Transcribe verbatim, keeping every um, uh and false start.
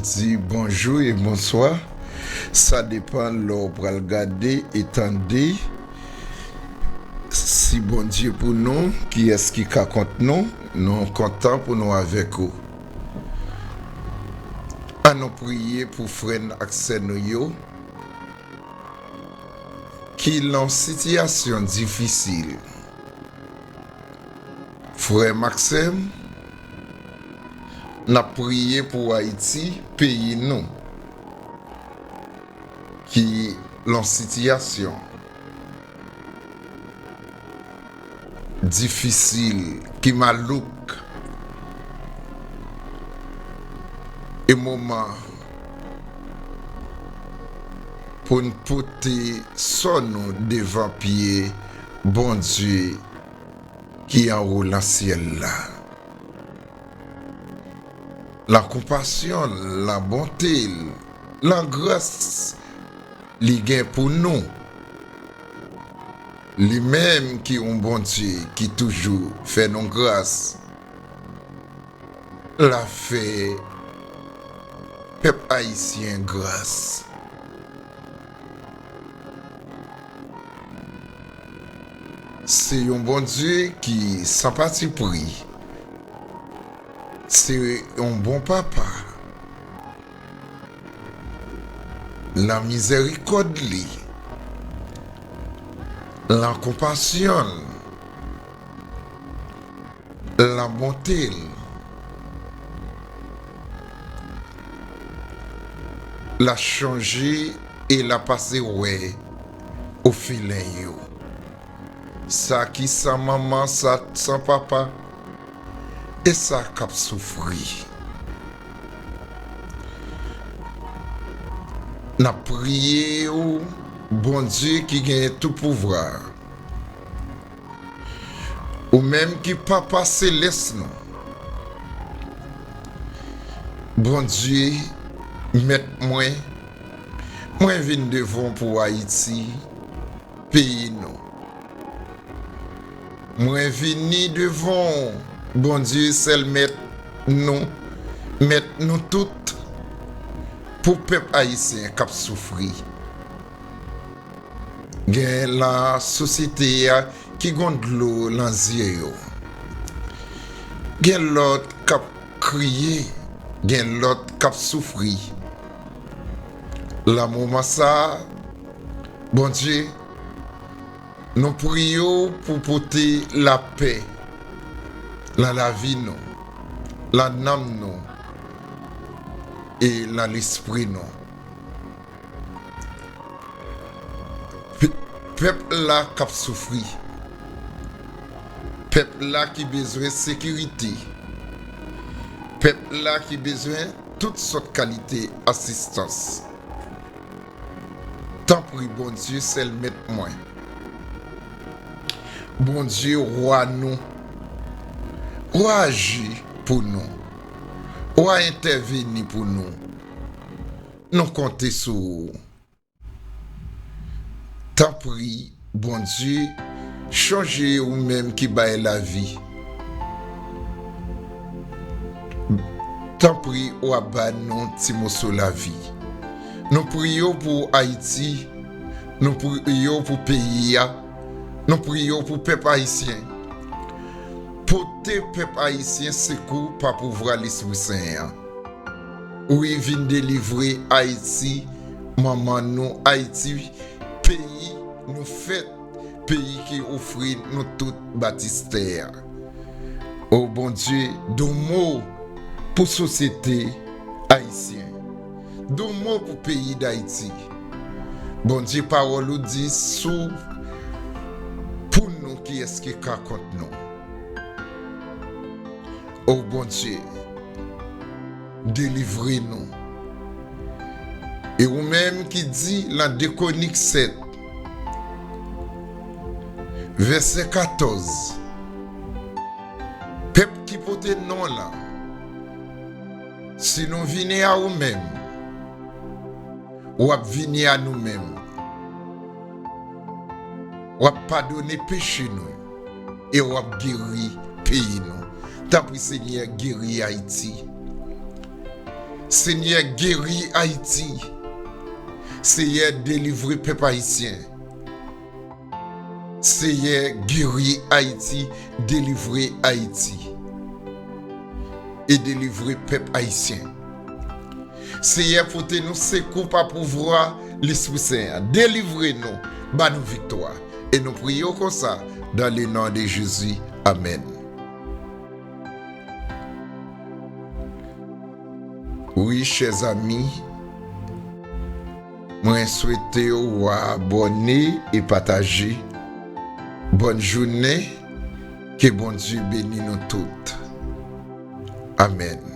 Di bonjou e bonswa. Sa depann lè w pral gade e tande. Si Bondye pou nou, kiyès ki ka kont nou? Nou kontan pou nou avèk ou. Ann nou priye pou frè n ak sè nou yo ki lan sitiyasyon difisil. Frè m ak sè m, n ap priye pou Ayiti, peyi nou, ki lan sitiyasyon difisil, ki malouk. E moman pou n pote sò nou devan pye Bondye ki anwo lan syèl la. Lan konpasyon l, lan bonte l, lan gras li gen pou nou. Li menm ki yon Bondye ki toujou fè nou gras. L ap fè pèp ayisyen gras. Se yon Bondye ki san patipri. Se yon bon papa. Lan mizèrikòd li, lan konpasyon l, lan bonte l, l ap chonje e l ap pase wè òfelen yo. Sa ki san manman, sa san papa, e sa k ap soufri. N ap priye w, Bondye ki genyen tout pouvwa. Ou menm ki Papa Selès nou. Bondye, Mèt mwen, mwen vin devan w pou Ayiti, peyi nou. Mwen vini devan w, Bondye, sèl Mèt nou, Mèt nou tout, pou pèp ayisyen k ap soufri. Gen lan sosyete a ki gon dlo lan zye yo. Gen lòt k ap kriye, gen lòt k ap soufri. Lan moman sa a, Bondye, nou priye w pou pote lapè lan lavi nou, lan nanm nou, e lan lespri nou. Pe-, pèp la k ap soufri. Pèp la ki bezwen sekirite. Pèp la ki bezwen tout sòt kalite asistans. Tanpri, Bondye, sèl Mèt mwen. Bondye, Wa nou. Wa aji pou nou. Wa entèveni pou nou. Nou konte sou ou. Tanpri, Bondye, chonje ou menm ki bay lavi. Tanpri, w ap ba nou ti moso lavi. Nou priye w pou Ayiti, nou priye w pou peyi a, nou priye w pou pèp ayisyen. Pote pèp ayisyen sekou pa pouvwa Lespri Sen an. Wi, vin delivre Ayiti, manman nou, Ayiti, peyi nou fèt, peyi ki ofri nou tout batistè a. O Bondye, di yon mo pou sosyete ayisyen. Di yon mo pou peyi Dayiti. Bondye, pawòl ou di, si w pou nou, kiyès ki ka kont nou? O Bondye, delivre nou. E ou menm ki di lan de Kwonik sèt, vèsè katòz, pèp ki pote non lan, si nou vini a ou menm, w ap vini a nou menm. W ap padone peche nou e w ap geri peyi nou. Tanpri, Senyè, geri Ayiti. Senyè, geri Ayiti. Seyè, delivre pèp ayisyen. Seyè, geri Ayiti, delivre Ayiti. E delivre pèp ayisyen. Seyè, pote nou sekou pa pouvwa Lespri Sen an. Delivre nou, ba nou viktwa. E nou priye w konsa, dans le nom de Jésus. Amèn. Wi, chè zanmi, mwen swete w abòne e pataje. Bòn jounen, ke Bondye beni nou tout. Amèn.